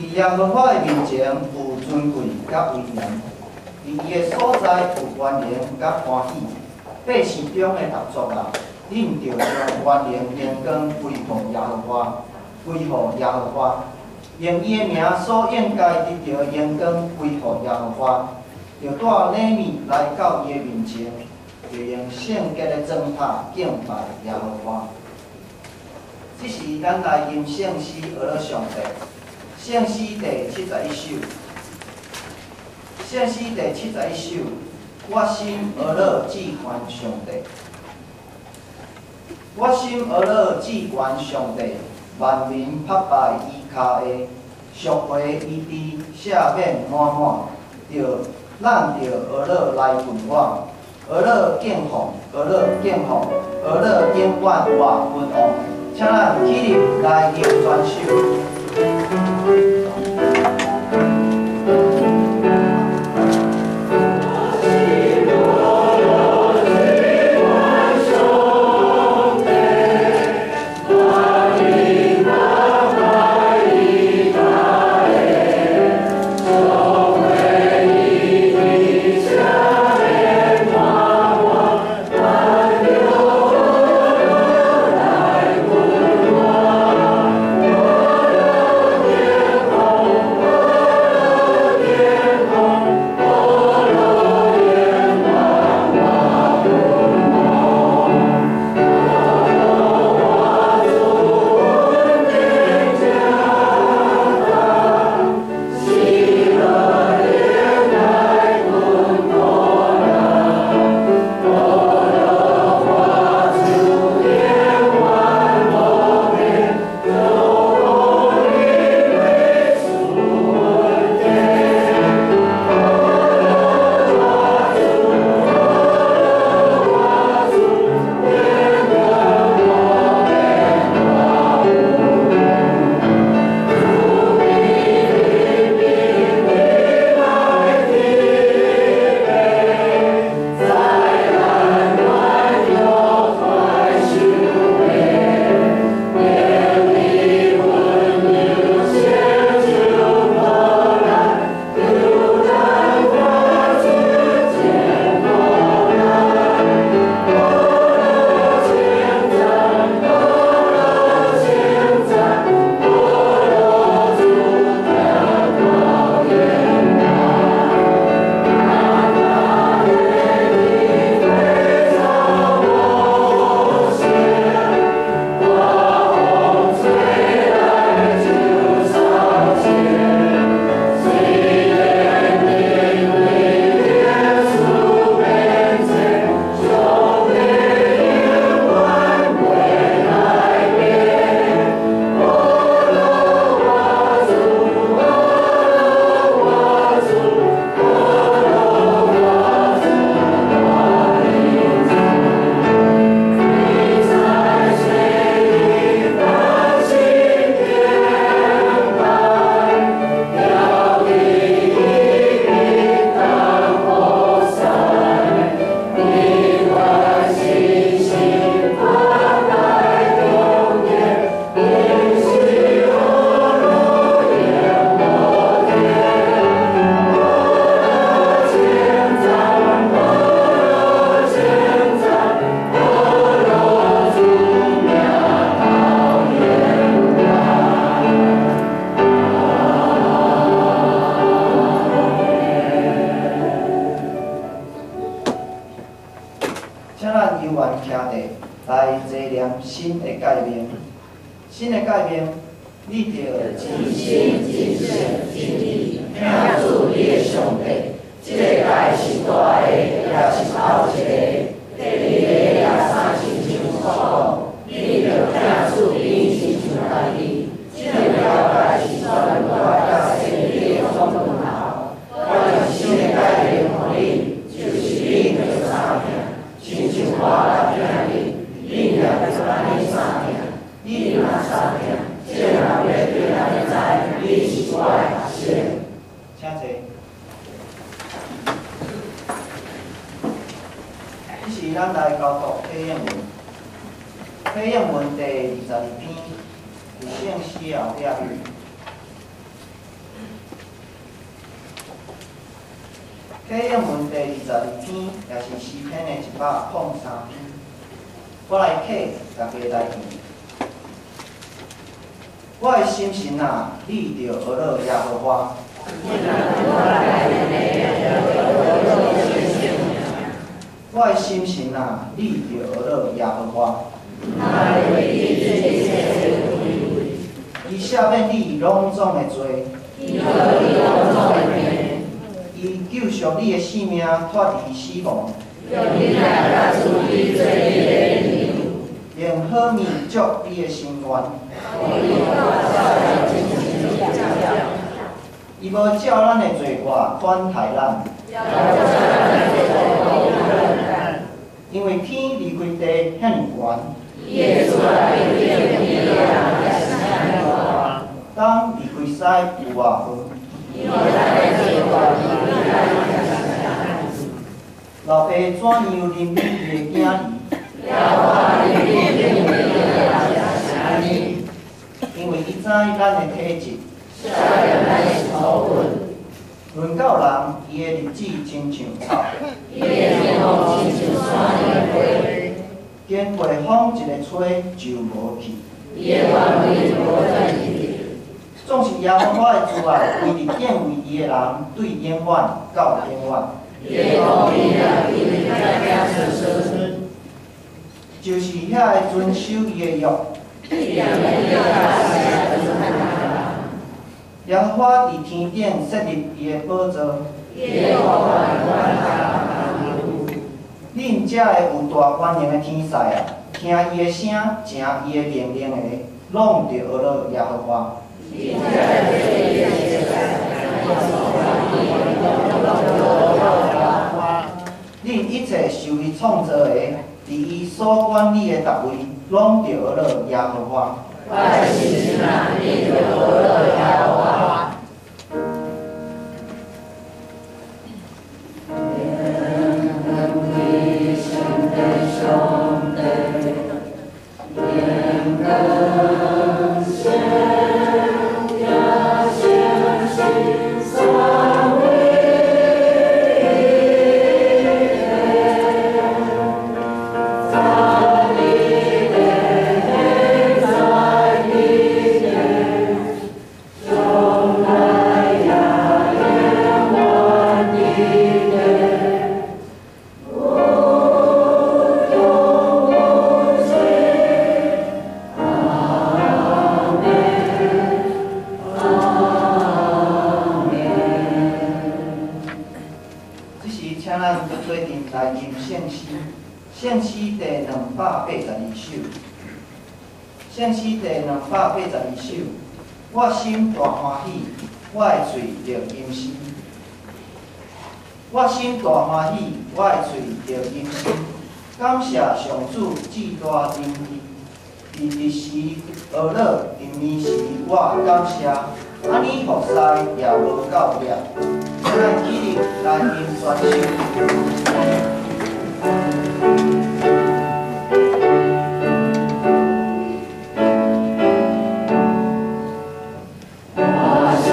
佇耶和華的面前有尊貴佮威嚴，佇伊的所在有權能佮歡喜。百姓中的逐族啊，恁著將權能榮光歸予耶和華，歸予耶和華。用伊的名所應該得著的榮光歸予耶和華，著帶禮物來到伊的面前，著用聖潔的燈塔敬拜耶和華。這時，咱來吟聖詩學樂上帝，聖詩第71首。聖詩第71首，我心呵咾至懸上帝，我心呵咾至懸上帝，萬民拍敗伊跤下，贖回伊佇赦免滿滿，著咱著呵咾來近我，呵咾敬奉，呵咾敬奉，呵咾永遠活君王，請咱起立來吟全首。請咱猶原徛地來齊念新的誡命，新的誡命，你著盡心盡性盡力疼主你的上帝。這个誡是大的，也是頭一个。第二个也相親像所講，你著疼主你親像家己。這兩條誡是全大佮先知的總論頭。我將新的誡命予恁，就是恁著相疼，親像我來疼恁，恁也著按呢相疼。恁若相疼，眾人欲對按呢知，恁是我的學生。請坐。這時，咱來交讀體驗文。體驗文第22篇，佇聖詩後壁。啟應文第22篇，也是詩篇的103篇。我來啟，大家來聽。我的心神啊，你著呵咾耶和華。我的心神啊，你著呵咾耶和華。伊赦免你攏總的罪。伊救贖你的性命，脫離死亡。用好物祝你的心願。伊無照咱的罪過款待咱，因為天離開地遐爾懸。東離開西有偌遠？老爸怎樣憐憫伊的囝兒？因為伊知咱的體質。論到人，伊的日子親像草。經過風一个吹就無去。總是耶和華的慈愛，為著敬畏伊的人，對永遠到永遠。就是遐个遵守伊的約。耶和華佇天頂設立伊的寶座。恁遮个有大權能的天使啊，聽伊的聲，成伊的命令的，攏著呵咾耶和華。恁一切受伊創造的，佇伊所管理的逐位，攏著呵咾耶和華。我的心神啊，你著呵咾耶和華。聖詩第282首，聖詩第282首，我心大歡喜，我的喙著吟詩。我心大歡喜，我的喙著吟詩。感謝上主至大仁義，佇日時呵咾，佇暝時我感謝，按呢服侍也無夠力。咱起立來吟全首。我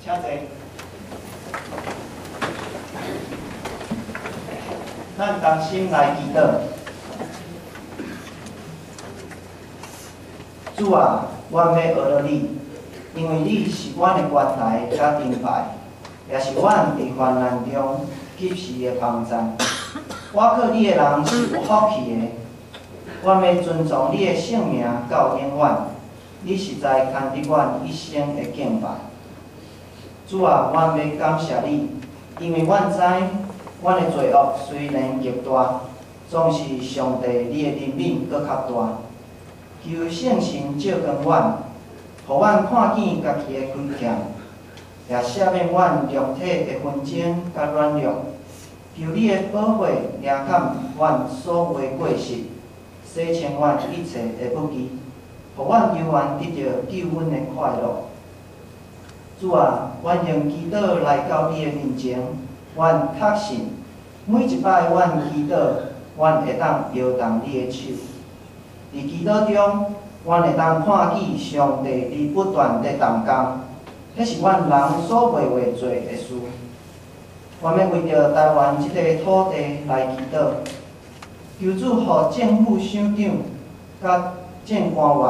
請坐。咱同心來祈禱。主啊，阮欲學著你，因為你是阮的關懷佮盾牌，也是阮佇患難中及時的幫贊。倚靠你的人是有福氣的。阮欲尊崇你的聖名到永遠。你實在牽得阮一生的敬拜。主啊，阮欲感謝你，因為阮知阮的罪惡雖然極大，總是上帝你的憐憫閣較大。求聖神照光阮，予阮看見家己的虧欠，也赦免阮肉體的紛爭佮軟弱。求你的寶血領崁阮所有的過失，洗清阮一切的不義，予阮猶原得著救恩的快樂。主啊，阮用祈禱來到你的面前，阮確信每一擺阮祈禱，阮會當搖動你的手。佇祈禱中，阮會當看見上帝佇不斷佇動工，彼是阮人所袂會做的事。阮欲為著台灣這塊土地來祈禱，求主予政府首長佮政官員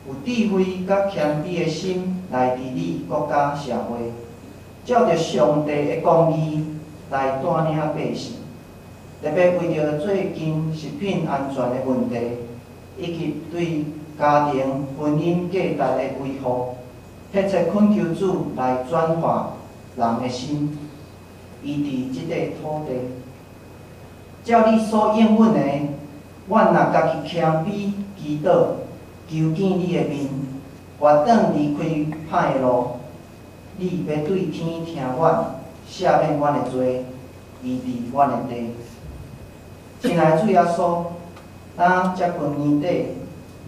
有智慧佮謙卑的心來治理國家社會，照著上帝的公義來帶領百姓。特別為著最近食品安全的問題，以及對家庭婚姻價值的維護，迫切懇求主來轉化人的心，醫治這塊土地。照你所應允的，阮若家己謙卑祈禱，求見你的面，越轉離開歹的路，你欲對天聽阮，赦免阮的罪，醫治阮的地。親愛的主耶穌，當接近年底，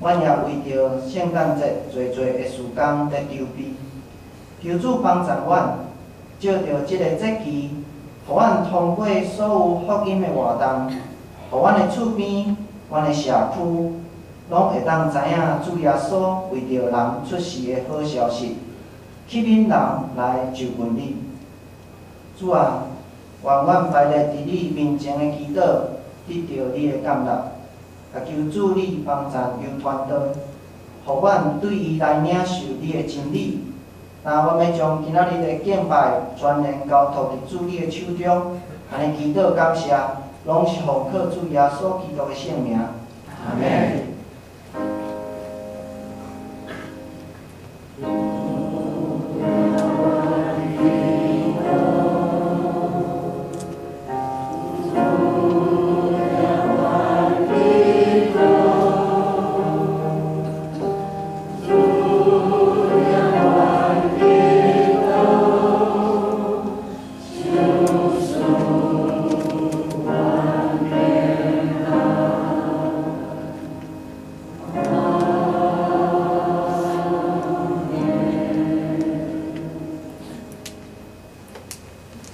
阮也為著聖誕節濟濟的事工佇籌備，求主幫助阮，藉著這個節期，予阮通過所有福音的活動，予阮的厝邊、阮的社區，攏會當知影主耶穌為著人出世的好消息，吸引人來就近你。主啊，願阮排列佇你面前的祈禱，得著你的感納。也求主你幫贊猶傳道，予阮對伊來領受你的真理。那阮欲將今仔日的敬拜全然交託佇主你的手中，按呢祈禱感謝，攏是奉靠主耶穌基督的聖名。阿們。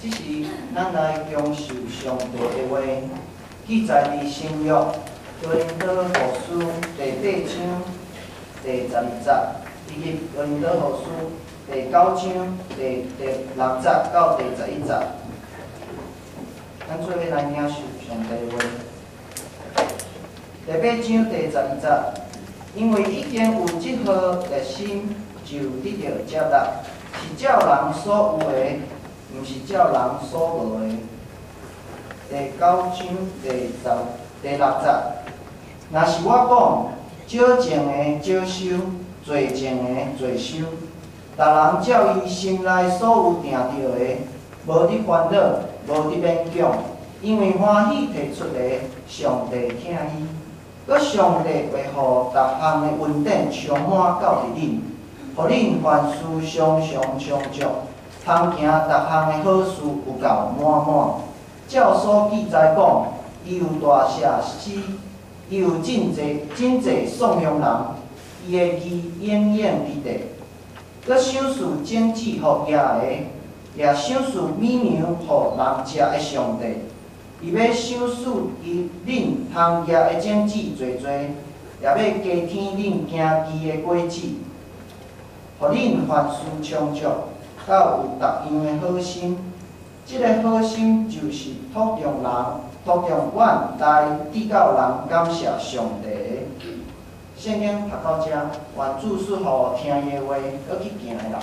這時，咱來享受上帝的話，記載佇新約哥林多後書第八章第十二節，以及哥林多後書第九章第六節到第十一節。咱做伙來領受上帝的話。第八章第十二節，因為已經有這號熱心，就得著接納，是照人所有的，毋是照人所無的。第九章第六節，若是我講，少種的少收，濟種的濟收，逐人照伊心內所有定著的，無佇煩惱，無佇勉強，因為歡喜提出的，上帝疼伊。閣上帝會予逐項的恩典充滿到佇恁，予恁凡事常常充足，通行逐項的好事有夠滿滿。照所記載講，伊有大赦施，伊有真濟真濟頌揚人，伊的義永遠佇地。閣賞賜種子予野的，也賞賜米糧予人食的上帝，伊欲賞賜伊恁通野的種子濟濟，也欲加添恁行義的果子，予恁凡事充足，佮有逐樣的好心。這个好心就是托動人，托動阮來得到人感謝上帝的。聖經讀到遮，願主賜予聽伊的話，閣去行的人。